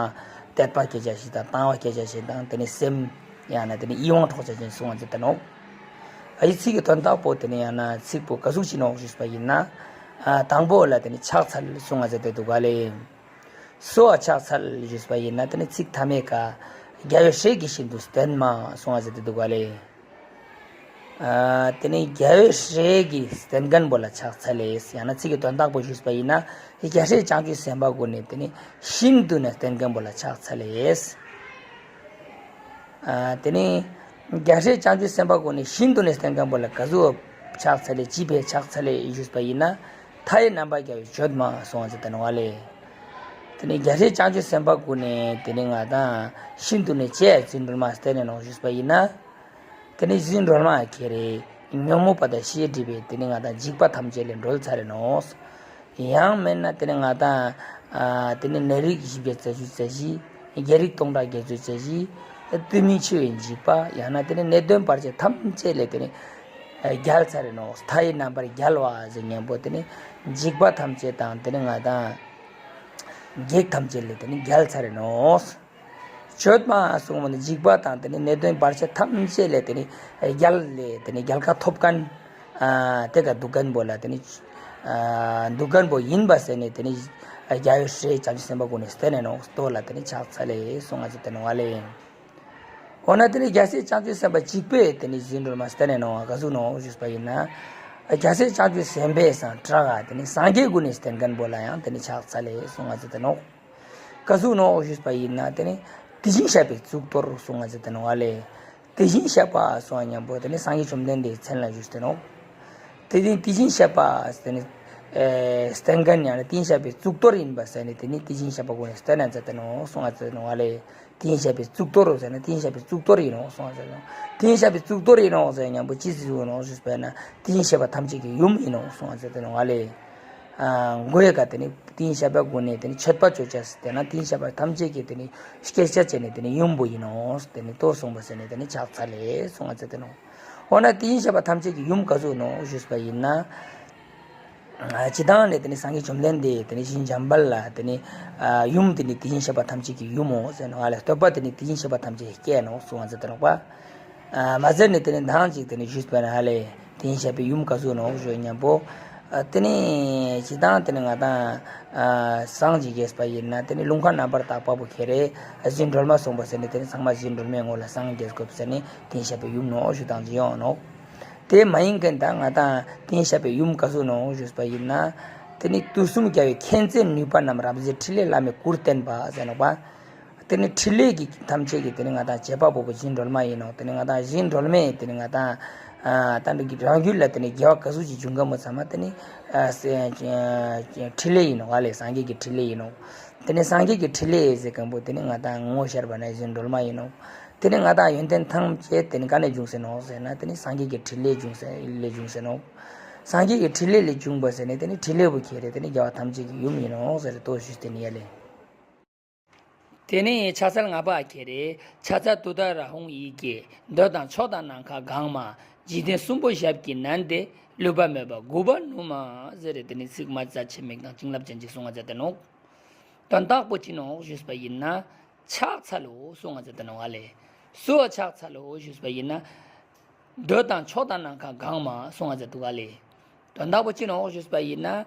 དད་པ་སྐྱེ་ཅེས་ཤིག་དང་དང་བ་སྐྱེ་ཅེས་ཤིག་དང་ཏེ་ནེ་སེམས་ཡང་ན་ཏེ་ནེ་ཡིད་དབང་འཕྲོག་ཅེས་ཤིག་གསུངས་པ་ཟེར་ཏེ་ནོག། ཨ་ཡི་ཚིག་གི་དོན་དག་པོ་ཏེ་ནེ་ཡང་ན་ཚིག་པོ་ག་ཟུག་ཅིག་ནོག་ཞུས་པ་ཡིན་ན། ཨ་དང་པོ་ལ་ཏེ་ནེ་ཕྱག་འཚལ་གསུངས་པ་ཟེར་ཏེ་འདུག་ག་ལེ། གསོལ་བ་ཕྱག་འཚལ་ཞུས་པ་ཡིན་ན་ཏེ་ནེ་ཚིག་ཐ་མའི་ཀ་རྒྱལ་བའི་སྲས་ཀྱིས་ཤིན་ཏུ་བསྟེན་མ་གསུངས་པ་ཟེར་ཏེ་འདུག་ག་ལེ། ཨ་ཏེ་ནེ་རྒྱལ་བའི་སྲས་ཀྱིས་བསྟེན་མཁན་པོ་ལ་ཕྱག་འཚལ་ལེ། ཡང་ན་ཚིག་གི་དོན་དག་པོ་ཞུས་པ་ཡིན་ན་རྒྱལ་སྲས་བྱང་ཆུབ་སེམས་དཔའ་ཀུན་ནི་ཏེ་ནེ་ཤིན་ཏུ་ནེ་བསྟེན་མཁན་པོ་ལ་ཕྱག་འཚལ་ལེ། ཨ་ཏེ་ནེ་རྒྱལ་སྲས་བྱང་ཆུབ་སེམས་དཔའ་ཀུན་ནི་ཤིན་ཏུ་ནེ་བསྟེན་མཁན་པོ་ལ་ག་ཟུག་ཕྱག་འཚལ་ལེ་ཅི་ཕིའ་ཕྱག་འཚལ་ལེ་ཞུས་པ་ཡིན་ན། མཐའ་ཡས་རྣམ་པར་རྒྱལ་བའི་མཆོད་མ་གསུངས་པ་ཟེར་ཏེ་ནོག་ལེ། ཏེ་ནེ་རྒྱལ་སྲས་བྱང་ཆུབ་སེམས་དཔའ་ཀུན་ནི་ཏེ་ནེ་ང་དང་ཤིན་ཏུ་ནེ་ཅི་ཕིའ་རྗེ་བཙུན་སྒྲོལ་མ་བསྟེན་ནེ་ནོག་ཞུས་པ་ཡིན་ན། ཏེ་ནེ་རྗེ་བཙུན་སྒྲོལ་མ་ཁྱེར་རེ་ཉོན་མོངས་པ་དང་ཤེས་སྒྲིབ་པའི་ཏེ་ནེ་ང་དང་འཇིགས་པ་ཐམས་ཅད་ལས་སྒྲོལ་ཚར་རེ་ནོག། ཡང་མེད་ན་ཏེ་ནེ་ང་དང་ཨ་ཏེ་ནེ་ནད་རིགས་བཞི་བརྒྱ་རྩ་བཞི་རྩ་བཞི། བགེགས་རིགས་སྟོང་ཕྲག་བརྒྱད་ཅུ་རྩ་བཞི། ཏེ་མི་འཆི་བའི་འཇིགས་པ་ཡང་ན་ཏེ་ནེ་ནད་གདོན་བར་ཆད་ཐམས་ཅད་ལས་ཏེ་ནེ་རྒྱལ་ཚར་རེ་ནོག། མཐའ་ཡས་རྣམ་པར་རྒྱལ་བ་ཟེར་མཁན་པོ་ཏེ་ནེ་འཇིགས་པ་ཐམས་ཅད་དང་ཏེ་ནེ་ང་དང་བགེགས་ཐམས་ཅད་ལས་ཏེ་ནེ་རྒྱལ་ཚར་རེ་ནོག། མཆོད་མ་གསུངས་པ་ནི་འཇིགས་པ་དང་ཏེ་ནེ་ནད་གདོན་བར་ཆད་ཐམས་ཅད་ལས་ཏེ་ནེ་རྒྱལ་ལས་ཏེ་ནེ་རྒྱལ་ཁ་ཐོབ་མཁན། ཨ་ཏེ་ཀ་འདུག་མཁན་པོ་ལ་ཏེ་ནེ་ཨ་འདུག་མཁན་པོ་ཡིན་པ་ཟེར་ནེ་ཏེ་ནེ་རྒྱལ་བའི་སྲས་བྱང་ཆུབ་སེམས་དཔའ་ཀུན་ནི་བསྟེན་ནེ་ནོག་ལྟོ་ལ་ཏེ་ནེ་ཕྱག་འཚལ་ལེ་གསུངས་པ་ཟེར་ཏེ་ནོག་ལེ། འོ་ན་ཏེ་ནེ་རྒྱལ་སྲས་བྱང་ཆུབ་སེམས་དཔའ་གཅིག་པོས་ཏེ་ནེ་རྗེ་བཙུན་སྒྲོལ་མ་བསྟེན་ནེ་ནོག་ག་ཟུག་ནོག་ཞུས་པ་ཡིན་ན། རྒྱལ་སྲས་བྱང་ཆུབ་སེམས་དཔའི་སང་དྲག་ག་ཏེ་ནེ་སངས་རྒྱས་ཀུན་ནི་བསྟེན་མཁན་པོ་ལ་ཡང་ཏེ་ནེ་ཕྱག་འཚལ་ལེ་གསུངས་པ་ཟེར་ཏེ་ནོག། ག་ཟུག་ནོག་ཞུས་པ་ཡིན་ན་ཏེ་ནེ་དེ་བཞིན་གཤེགས་པའི་གཙུག་ཏོར་གསུངས་པ་ཟེར་ཏེ་ནོག་ལེ། དེ་བཞིན་གཤེགས་པ་གསུངས་པ་མཉམ་པོ་ཏེ་ནེ་སངས་རྒྱས་བཅོམ་ལྡན་འདས་མཚན་ལ་ཞུས་ཏེ་ནོག། ཏེ་ནེ་དེ་བཞིན་གཤེགས་པ་ཟེར་ཏེ་ནེ་ཨེ་བསྟེན་མཁན་ཡང་ན་དེ་བཞིན་གཤེགས་པའི་གཙུག་ཏོར་ཡིན་པ་ཟེར་ནེ་ཏེ་ནེ་དེ་བཞིན་གཤེགས་པ་ཀུན་ནི་བསྟེན་ན་མཛད་དེ་ནོག་གསུངས་པ་ཟེར་ཏེ་ནོག་ལེ། དེ་བཞིན་གཤེགས་པའི་གཙུག་ཏོར་ཟེར་ན་དེ་བཞིན་གཤེགས་པའི་གཙུག་ཏོར་ཡིན་ནོག་གསུངས་པ་ཟེར་ཏེ་ནོག། དེ་བཞིན་གཤེགས་པའི་གཙུག་ཏོར་ཡིན་ནོག་ཟེར་མཉམ་པོ་ཅི་ཟེར་ནོག་ཞུས་པ་ཡིན་ན་དེ་བཞིན་གཤེགས་པ་ཐམས་ཅད་ཀྱི་ཡུམ་ཡིན་ནོག་གསུངས་པ་ཟེར་ཏེ་ནོག་ལེ། ཨ་མགོའི་ཀ་ཏེ་ནེ་དེ་བཞིན་གཤེགས་པ་ཀུན་ནི་ཏེ་ནེ་མཆོད་པ་ཅོ་ཅེས་ཏེ་ན་དེ་བཞིན་གཤེགས་པ་ཐམས་ཅད་ཀྱི་ཏེ་ནེ་སྐྱེ་ཅེས་ཅེ་ནེ་ཏེ་ནེ་ཡུམ་པོ་ཡིན་ནོག། ཏེ་ནེ་ལྟོ་གསུངས་པ་ཟེར་ནེ་ཏེ་ནེ་ཕྱག་འཚལ་ལེ་གསུངས་པ་ཟེར་ཏེ་ནོག། འོ་ན་དེ་བཞིན་གཤེགས་པ་ཐམས་ཅད་ཀྱི་ཡུམ་ག་ཟུག་ནོག་ཞུས་པ་ཡིན་ན། ཨ་སྤྱིར་བཏང་ནེ་ཏེ་ནེ་སངས་རྒྱས་བཅོམ་ལྡན་འདས་ཏེ་ནེ་ཞིང་འཇམ་དཔལ་ལ་ཏེ་ནེ་ཨ་ཡུམ་ཏེ་ནེ་དེ་བཞིན་གཤེགས་པ་ཐམས་ཅད་ཀྱི་ཡུམ་མོ་ཟེར་ནོག་ཨ་ལེ། བསྟོད་པ་ཏེ་ནེ་དེ་བཞིན་གཤེགས་པ་ཐམས་ཅད་སྐྱེ་ནོག་གསུངས་པ་ཟེར་ཏེ་ནོག་པ། ཨ་མ་ཟེར་ནེ་ཏེ་ནེ་མདང་ཅིག་ཏེ་ནེ་ཞུས་པ་ན་ཨ་ལེ་དེ་བཞིན་གཤེགས་པའི་ཡུམ་ག་ཟུག་ནོག་ཞུ་མཉམ་པོ། ཨ་ཏེ་ནེ་སྤྱིར་བཏང་ཏེ་ནེ་ང་དང་ཨ་སངས་རྒྱས་པ་ཡིན་ན་ཏེ་ནེ་ལུང་ཁ་རྣམ་པར་དག་པ་པོ་ཁྱེར་རེ་རྗེ་བཙུན་སྒྲོལ་མ་གསུངས་པ་ཟེར་ནེ་ཏེ་ནེ་ཚང་མ་རྗེ་བཙུན་སྒྲོལ་མའི་ངོ་ལ་སངས་རྒྱས་དགོས་ཟེར་ནེ་དེ་བཞིན་གཤེགས་པའི་ཡུམ་ནོག་ཞུ་དང་ཅི་ཡོང་ནོག། དེ་མ་ཡིན་མཁན་དང་ང་དང་དེ་བཞིན་གཤེགས་པའི་ཡུམ་ག་ཟུག་ནོག་ཞུས་པ་ཡིན་ན། དེ་ནི་དུས་གསུམ་རྒྱལ་བའི་མཁྱེན་བརྩེ་ནུས་པ་རྣམས། རབ་མཛེས་ཕྲིན་ལས་བླ་མའི་སྐུར་བསྟན་པ་ཟེར་ནོག་པ། དེ་ནི་ཕྲིན་ལས་ཀྱི་ཐམས་ཅད་ཀྱི་དེ་ནི་ང་དང་བྱེད་པ་པོ་པོ་རྗེ་བཙུན་སྒྲོལ་མ་ཡིན་ནོག། དེ་ནི་ང་དང་རྗེ་བཙུན་སྒྲོལ་མས་དེ་ནི་ང་དང་ཨ་ད་འདི་གི་རང་རྒྱུད་ལ་དེ་ནི་དགེ་བ་ག་ཟུག་ཅིག་འབྱུང་གི་མོ་ཚང་མ་དེ་ནི་ཨ་ཕྲིན་ལས་ཡིན་ནོག་ཨ་ལེ། སངས་རྒྱས་ཀྱི་ཕྲིན་ལས་ཡིན་ནོག། དེ་ནི་སངས་རྒྱས་ཀྱི་ཕྲིན་ལས་ཟེར་མཁན་པོ་དེ་ནི་ང་དང་ངོ་ཤེས་པ་ན་རྗེ་བཙུན་སྒྲོལ་མ་ཡིན་ནོག། དེ་ནི་ང་དང་ཡོན་ཏན་ཐམས་ཅད་དེ་ནི་ག་ནས་བྱུང་ཟེར་ནོག་ཟེར་ན་དེ་ནི་སངས་རྒྱས་ཀྱི་ཕྲིན་ལས་བྱུང་ཟེར་ལས་བྱུང་ཟེར་ནོག། སངས་རྒྱས་ཀྱི་ཕྲིན་ལས་ལས་བྱུང་བ་ཟེར་ནས་དེ་ནི་ཕྲིན་ལས་པོ་ཁྱེར་རེ་དེ་ནི་རྒྱལ་བ་ཐམས་ཅད་ཀྱི་ཡུམ་ཡིན་ནོག་ཟེར་ཏེ་ཞུས་ཏེ་ནི་ཡ་ལེ། དེ་ནས་ཕྱག་འཚལ་ལྔ་པ་ཁྱེར་རེ། ཕྱག་འཚལ་ཏུཏྟཱ་ར་ཧཱུྃ་ཡི་གེ། འདོད་དང་ཕྱོགས་དང་ནམ་མཁའ་གང་མ། འཇིག་རྟེན་གསུམ་པོ་ཞབས་ཀྱིས་མནན་ཏེ། ལུས་པ་མེད་པར་འགུགས་པར་ནུས་མ་ཟེར་རེ་དེ་ནི་ཚིག་མ་རྩ་ཆེ་མིག་དང་བྱིན་རླབས་ཅན་ཅིག་གསུང་བ་མཛད་དེ་ནོག། དོན་དག་པོ་ཅི་ནོག་ཞུས་པ་ཡིན་ན། ཕྱག་འཚལ་ལོ་གསུང་བ་མཛད་དེ་ནོག་ཨ་ལེ། གསོལ་བ་ཕྱག་འཚལ་ལོ་ཞུས་པ་ཡིན་ན། འདོད་དང་ཕྱོགས་དང་ནམ་མཁའ་གང་མ་གསུང་བ་མཛད་དུག་ག་ལེ། དོན་དག་པོ་ཅི་ནོག་ཞུས་པ་ཡིན་ན།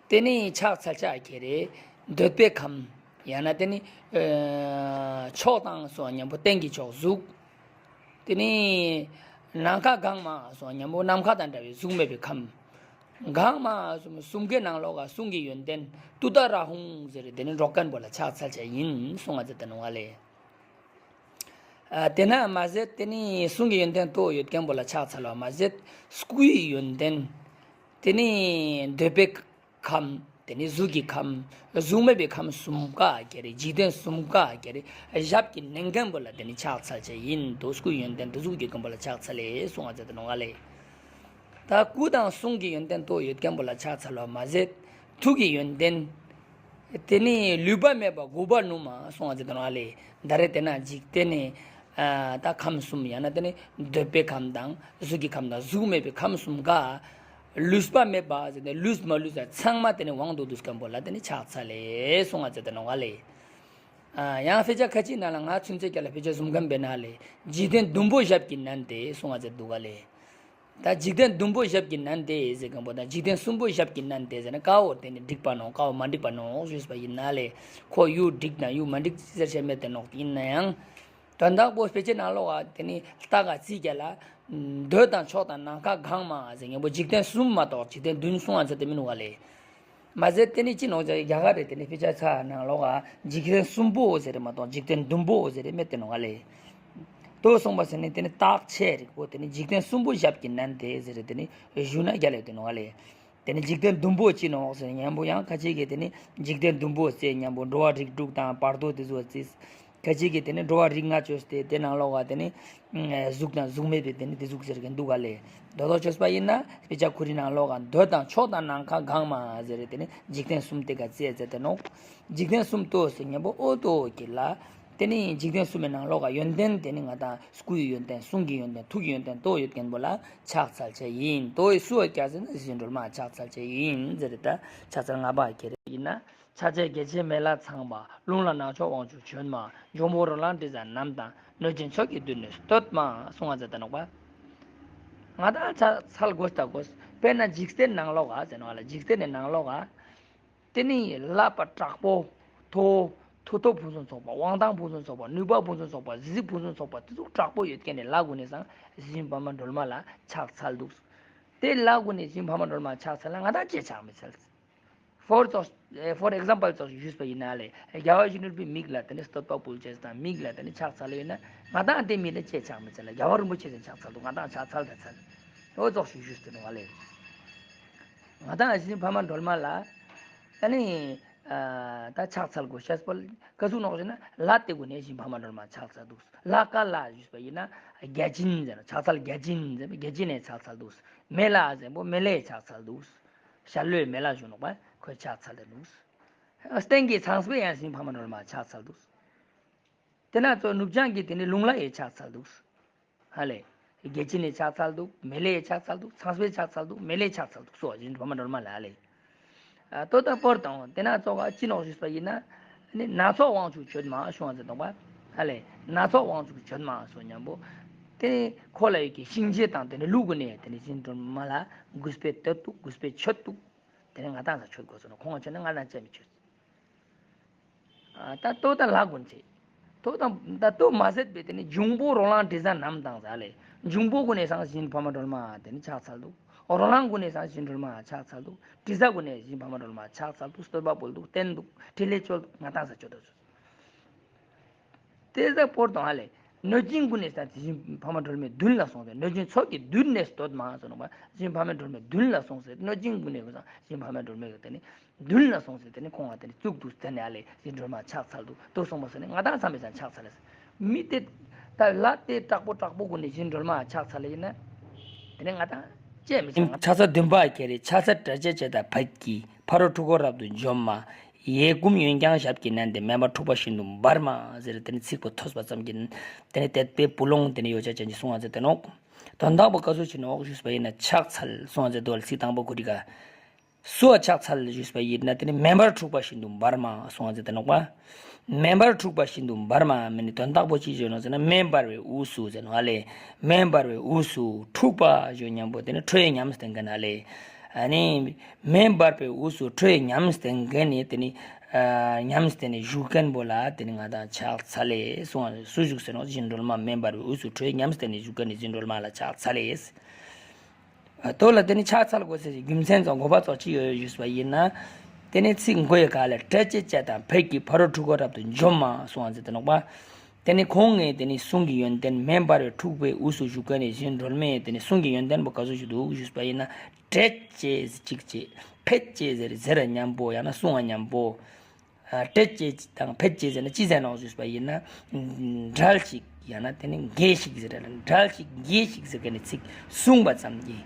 དེ་ནི་ཕྱག་འཚལ་ཆ་ཁྱེར་རེ། འདོད་པའི་ཁམས། ཡང་ན་དེ་ནི་ཨ་ཕྱོགས་དང་གསུང་བ་མཉམ་པོ་སྟེང་གི་ཕྱོགས་གཟུགས། དེ་ནི་ནམ་མཁའ་གང་མ་གསུང་བ་མཉམ་པོ་ནམ་མཁའ་དང་འདྲ་བའི་གཟུགས་མེད་པའི་ཁམས། གང་མ་གསུང་གསུང་གི་ནང་ལོགས་ཀ་གསུང་གི་ཡོན་ཏན་ཏུཏྟཱ་ར་ཧཱུྃ་ཟེར་དེ་ནི་སྒྲོག་མཁན་པོ་ལ་ཕྱག་འཚལ་ཆ་ཡིན་གསུང་བ་མཛད་དེ་ནོག་ག་ལེ། ཨ་དེ་ན་མ་ཟད་དེ་ནི་གསུང་གི་ཡོན་ཏན་ཏོ་ཡོད་མཁན་པོ་ལ་ཕྱག་འཚལ་བ་མ་ཟད་སྐུའི་ཡོན་ཏན་དེ་ནི་འདོད་པའི་ཁམས། དེ་ནི་གཟུགས་ཀྱི་ཁམས། གཟུགས་མེད་པའི་ཁམས་གསུམ་ཀ་ཀྱེ་རེ། འཇིག་རྟེན་གསུམ་ཀ་ཀྱེ་རེ་ཞབས་ཀྱིས་མནན་མཁན་པོ་ལ་དེ་ནི་ཕྱག་འཚལ་ཅེས་ཡིན་ཏོ། སྐུའི་ཡོན་ཏན་དེ་གཟུགས་ཀྱི་ཀུན་པོ་ལ་ཕྱག་འཚལ་ལེ་གསུང་བ་མཛད་དེ་ནོག་ལེ། ད་སྐུ་དང་གསུང་གི་ཡོན་ཏན་ཏོ་ཡོད་མཁན་པོ་ལ་ཕྱག་འཚལ་བ་མ་ཟད་ཐུགས་ཀྱི་ཡོན་ཏན་དེ་ནི་ལུས་པ་མེད་པ་དགུག་པ་ནུ་མ་གསུང་བ་མཛད་དེ་ནོག་ལེ། ད་རེ་དེ་ན་འཇིག་རྟེན་ནི་ཨ་ད་ཁམས་གསུམ་ཡང་ན་དེ་ནི་འདོད་པའི་ཁམས་དང་གཟུགས་ཀྱི་ཁམས་དང་གཟུགས་མེད་པའི་ཁམས་གསུམ་ཀ་ལུས་པ་མེད་པ་ཟེར་ཏེ་ལུས་མ་ལུས་ཚང་མ་དེ་ནི་དབང་དུ་འདུས་མཁན་པོ་ལ་དེ་ནི་ཕྱག་འཚལ་ལེ་གསུང་བ་མཛད་དེ་ནོག་ལེ། ཨ་ཡང་དཔེ་ཆ་ཁ་ཅིག་ནང་ལ་ང་ཚུན་ཚོད་ཀྱ་ལ་དཔེ་ཆ་བཟུང་མཁན་པའི་ནང་ལས་འཇིག་རྟེན་བདུན་པོ་ཞབས་ཀྱིས་མནན་ཏེ་གསུང་བ་མཛད་འདུག་ག་ལེ། ད་འཇིག་རྟེན་བདུན་པོ་ཞབས་ཀྱིས་མནན་ཏེ་ཟེར་མཁན་པོ་དང་འཇིག་རྟེན་གསུམ་པོ་ཞབས་ཀྱིས་མནན་ཏེ་ཟེར་ན་ཀ་བོ་དེ་ནི་འགྲིག་པ་ནོག་ཀ་བོ་མ་འགྲིག་པ་ནོག་ཞུས་པ་ཡིན་ན་ལེ། ཁོ་ཡུ་འགྲིག་ན་ཡུ་མ་འགྲིག་ཟེར་བཤད་མེད་དེ་ནོག། ཡིན་ན་ཡང་དོན་དག་པོ་དཔེ་ཆའི་ནང་ལོགས་ཀ་དེ་ནི་ལྟ་ག་ཚིག་ཀྱ་ལ་འདོད་དང་ཕྱོགས་དང་ནམ་མཁའ་གང་མ་ཟེར་མཁན་པོ་འཇིག་རྟེན་གསུམ་མ་གཏོགས་འཇིག་རྟེན་བདུན་གསུང་བ་མཛད་དེ་མི་ནུག་ག་ལེ། མ་ཟད་དེ་ནི་ཅི་ནོག་ཅེ་རྒྱ་གར་རེ་དེ་ནི་དཔེ་ཆ་ཚ་ནང་ལོགས་ཀ་འཇིག་རྟེན་གསུམ་པོ་ཟེར་རེ་མ་གཏོགས་འཇིག་རྟེན་བདུན་པོ་ཟེར་རེ་མེད་དེ་ནོག་ག་ལེ། ཏོ་གསུངས་པ་ཟེར་ནི་དེ་ནི་རྟགས་ཆོས་རིག་པོ་དེ་ནི་འཇིག་རྟེན་གསུམ་པོ་ཞབས་ཀྱིས་མནན་ཏེ་ཟེར་རེ་དེ་ནི་ཞུ་ན་རྒྱལ་ལ་ཡོད་དེ་ནོག་ག་ལེ། དེ་ནི་འཇིག་རྟེན་བདུན་པོ་ཅི་ནོག་ཟེར་མཁན་པོ་ཡང་ཁ་ཅིག་གིས་དེ་ནི་འཇིག་རྟེན་བདུན་པོ་ཟེར་མཁན་པོ་འགྲོ་བ་རིགས་དྲུག་དང་བར་དོ་དེ་ཚོ་ཟེར། ཁ་ཅིག་གིས་དེ་ནི་འགྲོ་བ་རིགས་ལྔ་བཅོས་ཏེ་དེ་ནང་ལོགས་ཀ་དེ་ནི་གཟུགས་དང་གཟུགས་མེད་པའི་དེ་ནི་དེ་གཟུགས་ཟེར་མཁན་འདུག་ག་ལེ། དོ་དོ་བཅོས་པ་ཡིན་ན་དཔེ་ཆ་ཁོ་རའི་ནང་ལོགས་ཀ་འདོད་དང་ཕྱོགས་དང་ནམ་མཁའ་གང་མ་ཟེར་རེ་དེ་ནི་འཇིག་རྟེན་གསུམ་དེ་ཀ་རྩིས་མཛད་དེ་ནོག། འཇིག་རྟེན་གསུམ་ཏོ་ཟེར་མཁན་པོ་ཨོ་ཏོ་ཀྱི་ལ། དེ་ནི་འཇིག་རྟེན་གསུམ་པོའི་ནང་ལོགས་ཀ་ཡོན་ཏན་དེ་ནི་ང་དང་སྐུའི་ཡོན་ཏན་གསུང་གི་ཡོན་ཏན་ཐུགས་ཀྱི་ཡོན་ཏན་ཏོ་ཡོད་མཁན་པོ་ལ་ཕྱག་འཚལ་ཆ་ཡིན། ཏོ་ཡི་སུ་བ་ཀྱ་ཟེར་ན་རྗེ་བཙུན་སྒྲོལ་མ་ཕྱག་འཚལ་ཆ་ཡིན་ཟེར་རེ་ད་ཕྱག་འཚལ་ལྔ་པ་ཀྱེ་རེ་ཡིན་ན། ཕྱག་འཚལ་རྒྱལ་ཆེན་མི་ལ་ཚངས་པ། རླུང་ལྷ་སྣ་ཚོགས་དབང་ཕྱུག་མཆོད་མ། འབྱུང་པོ་རོ་ལངས་དྲི་ཟ་རྣམས་དང་། གནོད་སྦྱིན་ཚོགས་ཀྱིས་མདུན་ནས་བསྟོད་མ་གསུང་བ་མཛད་དེ་ནོག་པ། ང་དང་ཕྱག་འཚལ་དགོས་ད་དགོས། དཔེར་ན་འཇིག་རྟེན་ནང་ལོགས་ཀ་ཟེར་ནོག་ལ། འཇིག་རྟེན་ནི་ནང་ལོགས་ཀ་དེ་ནི་ལྷ་པ་དྲག་པོ་མཐོ་མཐུ་སྟོབས་ཕུན་སུམ་ཚོགས་པ། དབང་ཐང་ཕུན་སུམ་ཚོགས་པ། ནུས་པ་ཕུན་སུམ་ཚོགས་པ། གཟི་བརྗིད་ཕུན་སུམ་ཚོགས་པ། དེ་ཚོ་དྲག་པོ་ཡོད་མཁན་ནི་ལྷ་གུན་ནི་སང་རྗེ་བཙུན་འཕགས་མ་སྒྲོལ་མ་ལ་ཕྱག་འཚལ་འདུག། དེ་ལྷ་གུན་ནི་རྗེ་བཙུན་འཕགས་མ་སྒྲོལ་མ་ཕྱག་འཚལ་ལ་ང་དང་ཅི་ཕྱག་མི་འཚལ། ཕོར་ཙོགས་ཕོར་ཨེག་ཛམ་པལ་ཙོགས་ཞུས་པ་ཡིན་ན་ལེ། རྒྱལ་བ་ཡིད་བཞིན་ནོར་བུའི་མིག་ལ་དེ་ནི་བསྟོད་པ་ཕུལ་ཅེས་དང་མིག་ལ་དེ་ནི་ཕྱག་འཚལ་ལེ་ཡིན་ན་ང་དང་དེ་མི་ལ་ཅི་ཕྱག་མི་འཚལ་ལ། རྒྱལ་བ་རིན་པོ་ཆེ་ཟེར་ཕྱག་འཚལ་འདུག། ང་དང་ཕྱག་འཚལ་ད་འཚལ། ཨོ་ཙོགས་ཞིག་ཞུས་ཏེ་ནོག་ལེ། ང་དང་རྗེ་བཙུན་འཕགས་མ་སྒྲོལ་མ་ལ་ཨ་ནི་ཨ་ད་ཕྱག་འཚལ་དགོས་ཤེས་པོ་ཀ་ཟུག་ནོག་ཟེར་ན་ལྷ་དེ་གུན་ནི་རྗེ་བཙུན་འཕགས་མ་སྒྲོལ་མ་ཕྱག་འཚལ་འདུག། ལྷ་ཀ་ལ་ཞུས་པ་ཡིན་ན་བརྒྱ་བྱིན་ཟེར་ན་ཕྱག་འཚལ་བརྒྱ་བྱིན་ཟེར་ན་བརྒྱ་བྱིན་ནི་ཕྱག་འཚལ་འདུག། མི་ལ་ཟེར་པོ་མི་ལའི་ཕྱག་འཚལ་འདུག། ཞྭ་ལུའི་མི་ལ་ཞུ་ནོག་པ། ཁོའི་ཕྱག་འཚལ་ཏེ་འདུག། སྟེང་གི་ཚངས་པའི་ཡང་རྗེ་བཙུན་འཕགས་མ་སྒྲོལ་མ་ཕྱག་འཚལ་འདུག། དེ་ན་ཙོགས་ནུབ་བྱང་གི་དེ་ནི་རླུང་ལྷའི་ཕྱག་འཚལ་འདུག། ཧ་ལེ། བརྒྱ་བྱིན་ནི་ཕྱག་འཚལ་འདུག། མི་ལའི་ཕྱག་འཚལ་འདུག། ཚངས་པའི་ཕྱག་འཚལ་འདུག། མི་ལའི་ཕྱག་འཚལ་འདུག། སོ་རྗེ་བཙུན་འཕགས་མ་སྒྲོལ་མ་ལ་ཧ་ལེ། ཨ་ཏོ་ད་པོར་དང་དེ་ན་ཙོགས་ཅི་ནོག་ཞུས་པ་ཡིན་ན། ནི་སྣ་ཚོགས་དབང་ཕྱུག་མཆོད་མ་གསུང་བ་མཛད་དེ་ནོག་པ། ཧ་ལེ། སྣ་ཚོགས་དབང་ཕྱུག་མཆོད་མ་གསུང་མཉམ་པོ། དེ་ནི་ཁོ་ལ་ཡོད་ཀྱི་གཤིན་རྗེ་དང་དེ་ནི་ཀླུ་གུན་ནི་དེ་ནི་རྗེ་བཙུན་སྒྲོལ་མ་ལ་གུས་པས་བསྟོད་འདུག། གུས་པས་མཆོད་འདུག། དེ་ནི་ང་དང་ས་མཆོད་དགོས་སོ་ནོག། ཁོང་ང་མཆོད་ན་ང་དང་ཅི་མི་མཆོད། ཨ་ད་ལྟོ་ད་ལྷ་གུན་ཆེ། ལྟོ་ད་ལྟོ་མ་ཟད་པའི་དེ་ནི་འབྱུང་པོ་རོ་ལངས་དྲི་ཟ་རྣམས་དང་ཟ་ལེ། འབྱུང་པོ་གུན་ནི་སང་རྗེ་བཙུན་འཕགས་མ་སྒྲོལ་མ་དེ་ནི་ཕྱག་འཚལ་འདུག། རོ་ལངས་གུན་ནི་སང་རྗེ་བཙུན་སྒྲོལ་མ་ཕྱག་འཚལ་འདུག། དྲི་ཟ་གུན་ནི་རྗེ་བཙུན་འཕགས་མ་སྒྲོལ་མ་ཕྱག་འཚལ་འདུག། བསྟོད་པ་ཕུལ་འདུག། བསྟེན་འདུག། ཕྲིན་ལས་བཅོལ་འདུག། ང་དང་ས་མཆོད་དོ། དེ་ཟ་པོར་དང་ཧ་ལེ། གནོད་སྦྱིན་གུན་ནི་ས་རྗེ་བཙུན་འཕགས་མ་སྒྲོལ་མའི་མདུན་ལ་སོང་སྟེ་གནོད་སྦྱིན་ཚོགས་ཀྱིས་མདུན་ནས་བསྟོད་མ་གསུང་ནོག་པ། རྗེ་བཙུན་འཕགས་མ་སྒྲོལ་མའི་མདུན་ལ་སོང་སྟེ་གནོད་སྦྱིན་གུན་ནི་ས་རྗེ་བཙུན་འཕགས་མ་སྒྲོལ་མའི་དེ་ནི་མདུན་ལ་སོང་སྟེ་དེ་ནི་ཁོང་ལ་དེ་ནི་བཙུགས་འདུག། དེ་ནི་ཧ་ལེ་རྗེ་བཙུན་སྒྲོལ་མ་ཕྱག་འཚལ་འདུག། ཏོ་གསུངས་པ་སོང་ནི་ང་དང་ཚང་མའི་ས་ཕྱག་འཚལ་ལེ། མི་དེ་ད་ལྷ་དེ་དྲག་པོ་དྲག་པོ་གུན་ནི་རྗེ་བཙུན་སྒྲོལ་མ་ཕྱག་འཚལ་ལེ་ཡིན་ན། དེ་ནི་ང་དང་ཅི་མི་ཕྱག་འཚལ། ཕྱག་འཚལ་བདུན་པ་ཀྱེ་རེ། ཕྱག་འཚལ་སྐྲག་བྱེད་བྱེད་དང་ཕཊ་ཀྱིས། ཕ་རོལ་འཁྲུལ་འཁོར་རབ་ཏུ་འཇོམས་མ། ཡལ་གུམ་གཡོན་བརྐྱང་ཞབས་ཀྱིས་མནན་ཏེ། མེ་འབར་འཁྲུགས་པ་བཞིན་དུ་འབར་མ་ཟེར་དེ་ནི་ཚིག་པོ་ཐོས་པ་ཙམ་གྱིས་དེ་ནི་དད་པའི་བུ་ལོང་དེ་ནི་ཡོ་བྱད་ཅན་གྱི་གསུང་བ་མཛད་དེ་ནོག། དོན་དག་པོ་ཀ་ཟུག་ཅི་ནོག་ཞུས་པ་ཡིན་ན་ཕྱག་འཚལ་གསུང་བ་མཛད་དོ་ལ་ཚིག་དང་པོ་གུ་རི་ཀ། སུ་བ་ཕྱག་འཚལ་ཞུས་པ་ཡིན་ན་དེ་ནི་མེ་འབར་འཁྲུགས་པ་བཞིན་དུ་འབར་མ་གསུང་བ་མཛད་དེ་ནོག་པ། མེ་འབར་འཁྲུགས་པ་བཞིན་དུ་འབར་མ་མེ་ནི་དོན་དག་པོ་ཅི་ཞུ་ནོག་ཟེར་ན་མེ་འབར་བའི་དབུས་སུ་ཟེར་ནོག་ཨ་ལེ། མེ་འབར་བའི་དབུས་སུ་འཁྲུགས་པ་ཞུ་མཉམ་པོ་དེ་ནི་ཁྲོའི་ཉམས་ལྡན་མཁན་ཨ་ལེ། ཨ་ནི་མེ་འབར་བའི་དབུས་སུ་ཁྲོའི་ཉམས་ལྡན་མཁན་ནི་དེ་ནི་ཨ་ཉམས་ལྡན་ནི་བཞུགས་མཁན་པོ་ལ་དེ་ནི་ང་དང་ཕྱག་འཚལ་ལེ་གསུང་བ། སུ་བཞུགས་ཟེར་ནོག་རྗེ་བཙུན་སྒྲོལ་མ། མེ་འབར་བའི་དབུས་སུ་ཁྲོའི་ཉམས་ལྡན་ནི་བཞུགས་མཁན་ནི་རྗེ་བཙུན་སྒྲོལ་མ་ལ་ཕྱག་འཚལ་ལེ། ལྟོ་ལ་དེ་ནི་ཕྱག་འཚལ་དགོས་ཟེར་རྒྱུ་མཚན་ཙམ་དགོས་པ་ཙོགས་ཅི་ཡོད་ཞུས་པ་ཡིན་ན། དེ་ནི་ཚིག་མགོའི་ཀ་ལ་སྐྲག་བྱེད་བྱེད་དང་ཕཊ་ཀྱིས། ཕ་རོལ་འཁྲུལ་འཁོར་རབ་ཏུ་འཇོམས་མ་གསུང་བ་མཛད་དེ་ནོག་པ། ཏེ་ནེ་ཁོང་ངི་ཏེ་ནེ་གསུང་གི་ཡོན་ཏན་མེ་འབར་བའི་འཁྲུག་པའི་དབུས་སུ་བཞུགས་མཁན་ནི་རྗེ་བཙུན་སྒྲོལ་མའི་ཏེ་ནེ་གསུང་གི་ཡོན་ཏན་པོ་ག་ཟུག་ཞིག་འདུག་ཞུས་པ་ཡིན་ན། བྲེད་ཅེས་ཅིག་ཅེས། ཕེད་ཅེས་ཟེར་ཟེར་མཉམ་པོ་ཡང་ན་གསུང་བ་མཉམ་པོ། ཨ་བྲེད་ཅེས་དང་ཕེད་ཅེས་ཟེར་ན་ཅི་ཟེར་ནོག་ཞུས་པ་ཡིན་ན། བྲལ་ཞིག་ཡང་ན་ཏེ་ནེ་འགལ་ཞིག་ཟེར་ར་བྲལ་ཞིག་འགལ་ཞིག་ཟེར་མཁན་ནི་ཚིག་གསུངས་པ་ཙམ་གྱིས།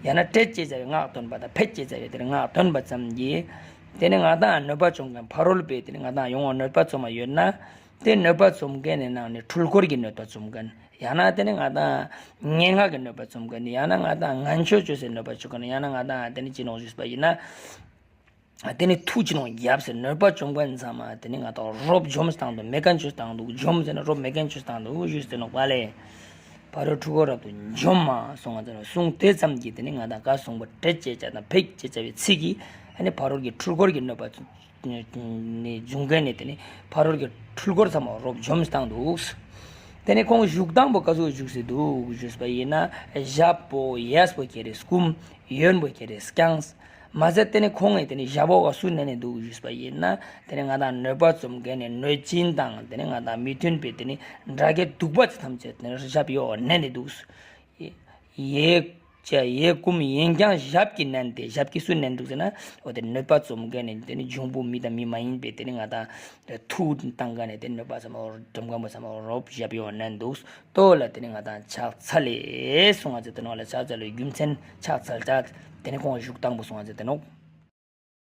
ཡང་ན་བྲེད་ཅེས་ཟེར་བའི་ངག་འདོན་པ་དང་ཕེད་ཅེས་ཟེར་བའི་ཏེ་ནེ་ངག་འདོན་པ་ཙམ་གྱིས། ཏེ་ནེ་ང་དང་གནོད་པ་བཅོམ་མཁན་ཕ་རོལ་པོའི་ཏེ་ནེ་ང་དང་ཡོང་བ་གནོད་པ་བཅོམ་མ་ཡོད་ན། ཏེ་གནོད་པ་བཅོམ་མཁན་ནི་ནང་ནེ་འཁྲུལ་འཁོར་གྱི་གནོད་པ་བཅོམ་མཁན། ཡང་ན་ཏེ་ནེ་ང་དང་ངན་སྔགས་ཀྱི་གནོད་པ་བཅོམ་མཁན། ཡང་ན་ང་དང་ངན་སྤྱོད་ཅོས་སེ་གནོད་པ་བཅོམ་མཁན། ཡང་ན་ང་དང་ཏེ་ནེ་ཅི་ནོག་ཞུས་པ་ཡིན་ན། ཏེ་ནེ་ཐུགས་ཅི་ནོག་རྒྱབ་སེ་གནོད་པ་བཅོམ་མཁན་ཚང་མ་ཏེ་ནེ་ང་དང་རོབ་འཇོམས་བཏང་འདུག་མེད་མཁན་ཅོས་བཏང་འདུག་འཇོམས་ཟེར་ན་རོབ་མེད་མཁན་ཅོས་བཏང་འདུག་ཞུས་ཏེ་ནོག་པ་ལེ། ཕ་རོལ་འཁྲུལ་འཁོར་རབ་ཏུ་འཇོམས་མ་གསུངས་ཏེ་ཙམ་གྱིས་ཏེ་ནེ་ང་དང་ག་གསུངས་པ་བྲེད་ཅེས་བྱ་དང་ཕེད་ཅེས་བྱ་བའི་ཚིག་གིས་ཨ་ནི་ཕ་རོལ་གྱི་འཁྲུལ་འཁོར་གྱི་གནོད་པ་ནེ་འབྱུང་མཁན་ནི་ཏེ་ནེ་ཕ་རོལ་གྱི་འཁྲུལ་འཁོར་ཚང་མ་རོབ་འཇོམས་བཏང་འདུག་ཏེ་ནེ་ཁོང་བཞུགས་སྟངས་པོ་ག་ཟུག་བཞུགས་སེ་འདུག་ཞུས་པ་ཡིན་ན། ཞབས་པོ་གཡས་པོ་ཁྱེར་རེ་བསྐུམ། གཡོན་པོ་ཁྱེར་རེ་བརྐྱངས། མ་ཟད་ཏེ་ནེ་ཁོང་ངི་ཏེ་ནེ་ཞབས་འོག་ག་སུ་མནན་ནེ་འདུག་ཞུས་པ་ཡིན་ན། ཏེ་ནེ་ང་དང་གནོད་པ་བཅོམ་མཁན་ནི་གནོད་སྦྱིན་དང་ཏེ་ནེ་ང་དང་མི་མཐུན་པའི་ཏེ་ནེ་དགྲ་བགེགས་གདུག་པ་ཅན་ཐམས་ཅད་ཏེ་ནེ་ཞབས་འོག་མནན་ནེ་འདུག་གཡས་བཀུམ་གཡོན་བརྐྱང་ཞབས་ཀྱིས་མནན་ཏེ། ཞབས་ཀྱིས་སུ་མནན་འདུག་ཟེར་ན། འོ་ཏེ་གནོད་པ་བཅོམ་མཁན་ནི་ཏེ་ནེ་འབྱུང་པོ་མི་དང་མི་མ་ཡིན་པའི་ཏེ་ནེ་ང་དང་མཐུ་བཏང་མཁན་ནི་ཏེ་གནོད་པ་ཚང་མ་འོ་འཇོམས་མཁན་པོ་ཚང་མ་རོབ་ཞབས་འོག་མནན་འདུག་ཏོ་ལ་ཏེ་ནེ་ང་དང་ཕྱག་འཚལ་ལེ་གསུངས་ཏེ་ནོག་ལེ། ཕྱག་འཚལ་ལེ་རྒྱུ་མཚན་ཕྱག་འཚལ་ཏེ་ཏེ་ནེ་ཁོང་བཞུགས་སྟངས་པོ་གསུངས་ཏེ་ནོག